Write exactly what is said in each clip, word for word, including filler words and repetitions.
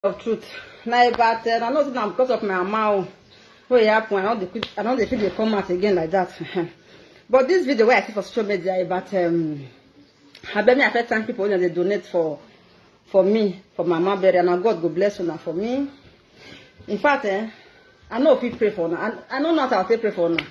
of truth. Na about, uh, I know say na because of my mama o wey e happen. I no dey quick, I no dey fit dey come out again like that. But this video wey I see for social media about, um, abeg, me I first thank people wey dey donate for, for me, for my mama burial. Na God go bless una for me. In fact, eh, I no fit pray for una. I, I no know how to take pray for una.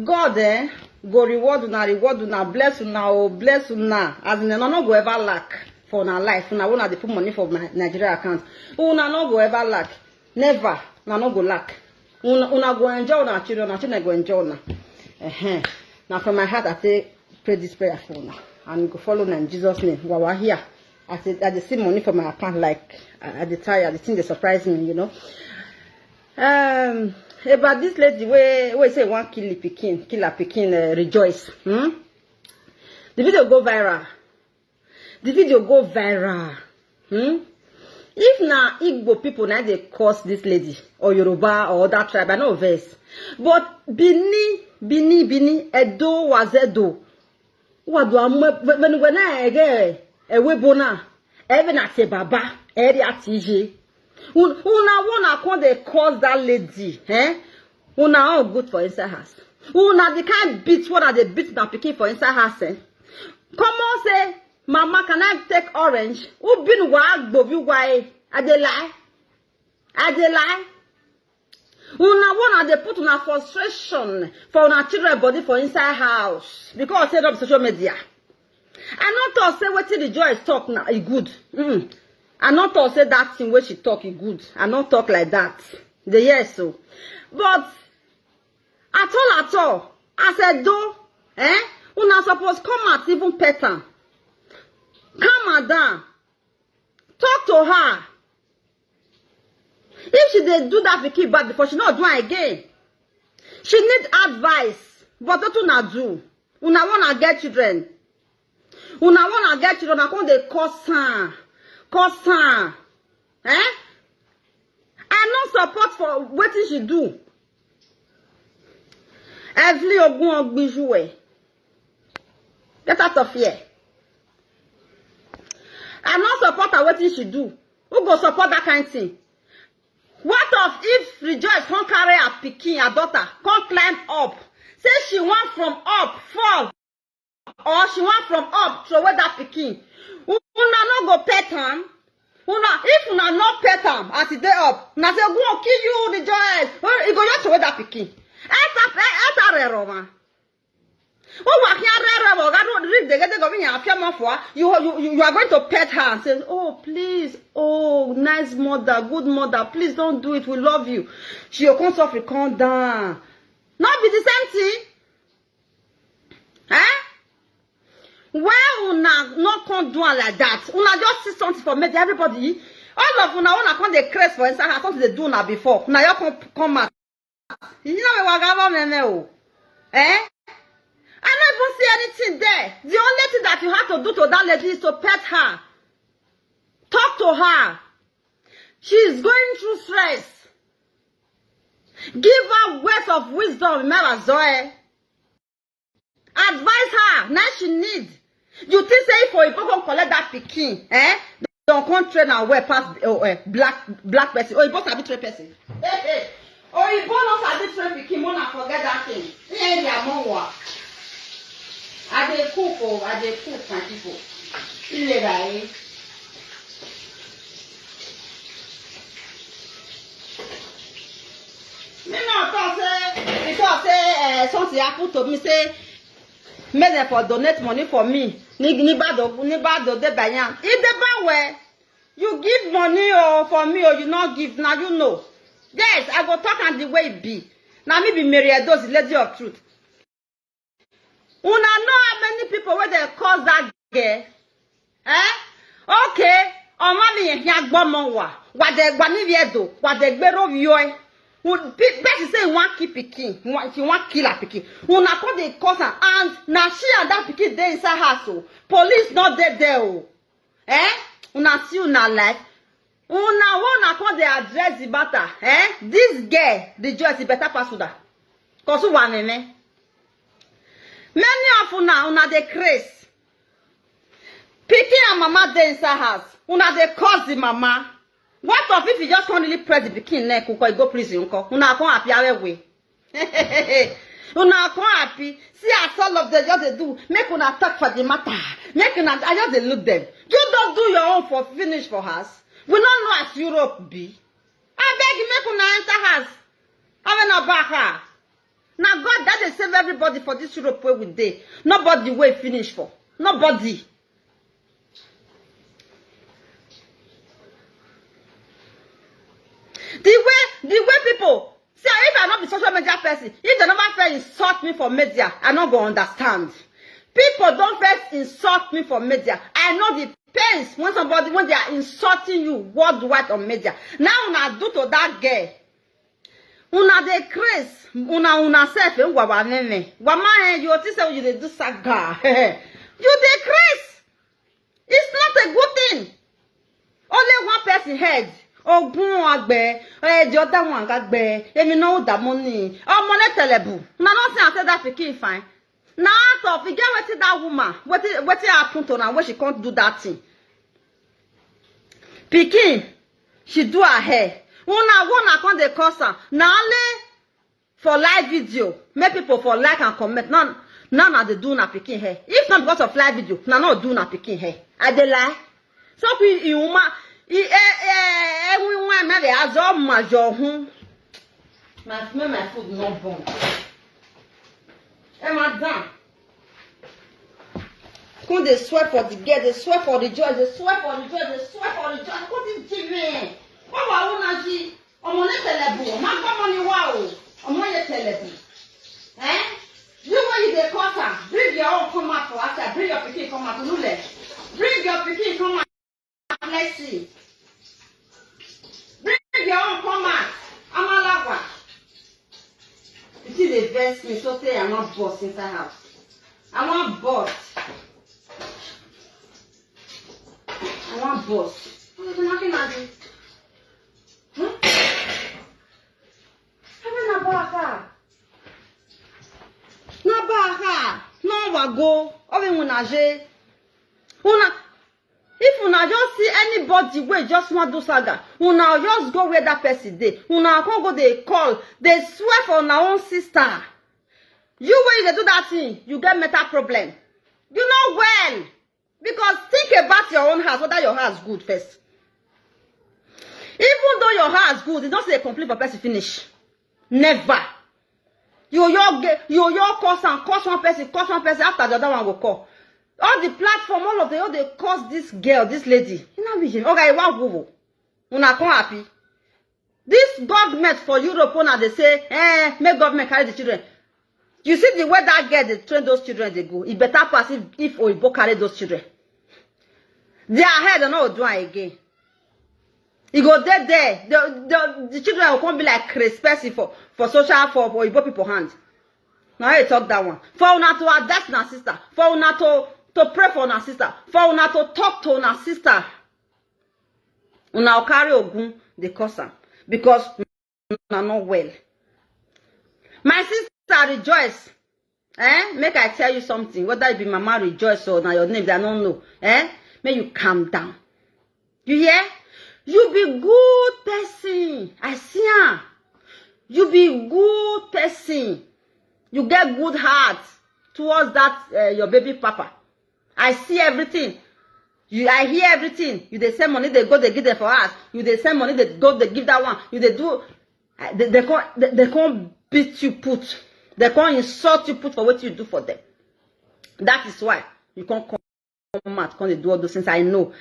God, eh, go reward una, reward una, bless una, oh, bless una. As in, una no go ever lack for una life. Una wey una dey put money for my Nigeria account, una no go ever lack. Never, una no go lack. Una, una go enjoy una children, una children go enjoy una. Uh-huh. Now from my heart, I say pray this prayer for una, and go follow una in Jesus' name. Wawa here. I say I dey see money for my account, like I, I dey tire. The thing dey surprise me, you know. Um, about this lady wey, wey say wan kill the pikin, kill her pikin, uh, Rejoice. Hmm? The video go viral. The video go viral. Hmm? If na Igbo people na dey curse this lady, or Yoruba, or other tribe, I no vex. But Bini, Bini, Bini, Edo, Wazedo, Wadu Amwe, when, when I get a webona, even at a baba, area T J. Una wanna come dey curse that lady, eh? Una all good for inside house. Una the kind beat wey una dey beat una pikin for inside house, eh? Come on, say, "Mama, can I take orange?" Who been wa gbobi wa, eh? I dey lie. I dey lie. Una wanna dey put una frustration for una children body for inside house because say no be social media. I no talk say wetin Rejoice talk na e good. Mm. I no talk say that thing wey she talk e good. I no talk like that. The yes so. But at all, at all, as Edo, eh? Una suppose come out, even pet am. Calm am down. Talk to her. If she dey do that pikin bad before, she no do am again. She need advice. But wetin una do? Una wanna get children. Una wanna get children, una come dey curse am. Curse am. Eh? I no support for wetin she do. Evelyn Ogun Ogbijue. Get out of here. I no support her wetin she do. Who go support that kind thing? What of if Rejoice come carry her pikin, her daughter, come climb up? Say she wan from up fall, or she wan from up throw away that pikin. Una no go pet am? Una, if una no pet am as e dey up, na say go kill you, Rejoice. Oh, e go just throw away that pikin. Eta, eta rero ma. Oh, wa kia rero ma. Ga do rig de de go mi ya fia mo fo. You, you, you, you are going to pet her and say, "Oh, please. Oh, nice mother, good mother. Please don't do it. We love you." She go come suffer, come down. No be the same thing? Eh? Why una no come do am like that? Una just see something for media, everybody. All of una, una come dey craze for inside house, something dey do una before. Una just come, come out. You know me wagaba meme o. Eh? I no even see anything there. The only thing that you have to do to that lady is to pet her. Talk to her. She is going through stress. Give her words of wisdom, Mera Zoe. Advise her, na she need. You think say if Oyibo come collect that pikin, eh? Dem come train am well pass, oh, eh, black, black person. Oyibo sabi train person. Hey, hey. Oyibo no sabi train pikin, una forget that thing. Ihe dị amụ nwa. I dey cook o, I dey cook, my people. Ile da eh. Me no talk say, e talk say, eh, something happen to me, say make dem for donate money for me. Ni, ni bad o, ni bad o, dey by am. E dey bad well. You give money o for me o, you no give, na you know. Yes, I go talk am the way e be. Na me be Mary Edozie, lady of truth. Una know how many people wey dey cause that girl? Eh? Okay, ọmọ mi yẹn ya gbọ́mọ wà, wà dẹ̀ gbà níbi ẹ̀dọ̀, wà dẹ̀ gbèrò yọ ẹ. Person say he wan kill pikin, he wan, he wan kill her pikin. Una come dey cause am, and na she and that pikin dey inside house o. Police no dey there o. Eh? Una see una life. Una wey una come dey address the matter. Eh? This girl, Rejoice, e better pass una. Cause who wan meme? Many of una, una dey craze. Pikin and mama dey inside house. Una dey curse the mama. What of if you just come really press the pikin neck, nko, you go prison, nko? Una come happy away way. Una come happy. See as all of them just dey do. Make una talk for the matter. Make una, I just dey look them. You don't do your own for finish for house. We don't know as Europe be. I beg you, make una enter house. Have a back her. Now God that dey save everybody for this Europe where we dey. Nobody wey finish for. Nobody. The way the way people see, if I not be social media person, if they never first insult me for media, I not go understand. People don't first insult me for media. I know the pains when somebody when they are insulting you worldwide on media. Now una do to that girl. Una dey craze, una una self e wawa meme. Wama eh, you think say you dey do saga. You dey craze. It's not a good thing. Only one person head. Ogun agbe, eh, the other one agbe. Emi no da money. Omo ne telebu. Na no say I say that pikin fine. Na out of e get wetin that woman, wetin wetin happen to am when she come do that thing. Pikin, she do her hair. Una una come dey curse am. Na only for live video, make people for like and comment. Now now na dey do una pikin hair. If not because of live video, na no do una pikin hair. I dey lie. So we you woman, e eh eh eh we woman me dey azo ma jo hun. My me my food no burn. Eh madam. Come dey swear for the girl, dey swear for the joy, dey swear for the joy, dey swear for the joy. Come dey give me. What wa una ji? Omo ne telebu. Ma gba money wa o. Omo ye telebu. Eh? You when you dey cut am, bring your own come out for outside. Bring your pikin come out. Lule. Bring your pikin come out. Let's see. Bring your own come out. Amalawa. You see the best me so say I want boss inside house. I want boss. I want boss. What is knocking at me? Hmm? Heaven above her. No baka, no wago, obi una je. Una, if una just see anybody wey just wan do saga, una just go where that person dey. Una come go dey call, dey swear for una own sister. You wey you dey do that thing, you get mental problem. You know well. Because think about your own house, whether your house good first. Even though your house good, you don't say complain for person finish. Never. You your you your cause and cause one person, cause one person after the other one will call. All the platform, all of them, all they cause this girl, this lady. You know vision. Okay, one Google. Una come happy. This government for Europe, una dey say, eh, make government carry the children. You see the way that girl dey train those children dey go. E better pass if if Oyibo carry those children. Their head no do am again. E go dey there. The, the, the children go come be like crazy person for for social for, for Oyibo people hand. Now I talk that one. For una to adapt una sister. For una to to pray for una sister. For una to talk to una sister. Una carry ogun dey cause am because una no well. My sister rejoice. Eh? Make I tell you something. Whether you be mama rejoice or na your name, I don't know. Eh? Make you calm down. You hear? You be good person. I see am. You be good person. You get good heart towards that uh, your baby papa. I see everything. You, I hear everything. You dey send money, they go, they give them for us. You dey send money, they go, they give that one. You dey do. I- They, they can't, they, they can't beat you put. They can't insult you put for what you do for them. That is why you can't come out, come dey do all those things. I know.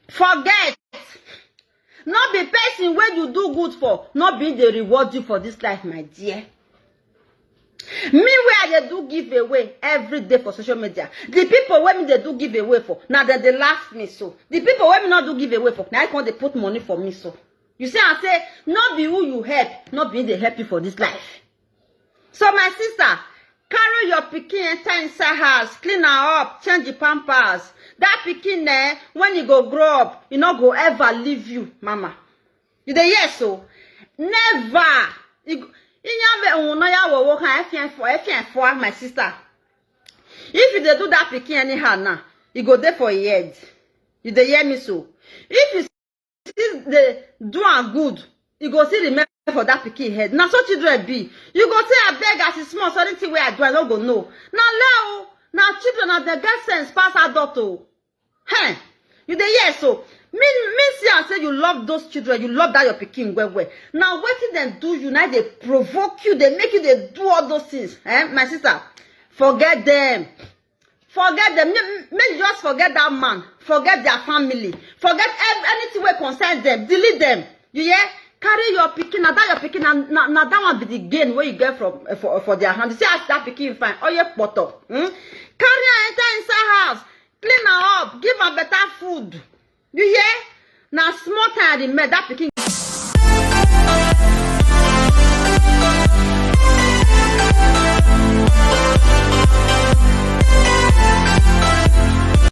Forget. Not be person where you do good for. Not be they reward you for this life, my dear. Me where I dey do giveaway every day for social media. The people wey me dey do giveaway for, now that they laugh me so. The people wey me not do giveaway for, now I come dey put money for me so. You see, I say, not be who you help, not be they help you for this life. So my sister, carry your pikin enter inside house, clean her up, change the pampers. That pikin eh, when he go grow up, he not go ever leave you, mama. You dey hear so? Never. Inyave unna ya wowo kan efian for efian for my sister. If you dey do that pikin anyhow now, e go dey for your head. You dey hear me so? If you see dey do am good, e go still remain for that pikin head. Na so children be. You go say, "Abeg, as e small, so anything wey I do, I no go know." Na lie o. Na children, na dem get sense pass adult o. Hey, you dey hear so? Me, me see am say you love those children, you love that your pikin well well. Na wetin dem do you, na dey provoke you, dey make you dey do all those things. Eh, my sister, forget them. Forget them. Make, make you just forget that man. Forget their family. Forget ev- anything wey concern them. Delete them. You hear? Carry your pikin. Na that your pikin. Na, na, na that one be the gain wey you get from, eh, for, for their hand. You see as that pikin fine. Oye poto. Hmm? Carry am enter inside house. Clean am up. Give am better food. You hear? Na small time remain. That pikin